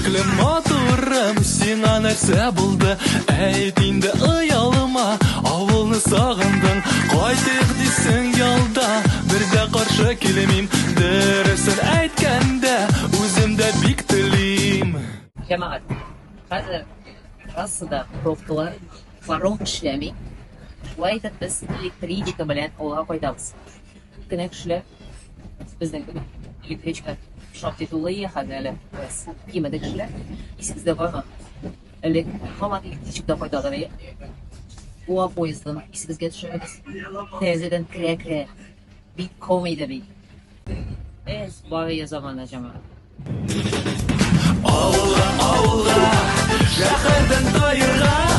Сөеклем, матурым, сиңа нәрсә булды? Әйт инде, оялма, авылны сагындың. Кайтыйк дисең ялда, бер дә каршы килмим. Дөресен әйткәндә, үзем дә бик телим. Җәмәгать, хәзер трассада пробкалар, паром эшләми. Шулай итеп без электричка белән авылга кайтабыз. Күп кенә кешеләр безнең кебек электричка шактый тулы ие хәзер әле. Кимеде кешеләр. Исегездә бармы? Элек һаман электричкада кайталар ие. Буа поездын исегезгә төшерегез. Тәрәзәдән керә-керә. Бик ком иде бит. Эх, бар ие замана, җәмәгать. Авылга, авылга, шәһәрдән таерга.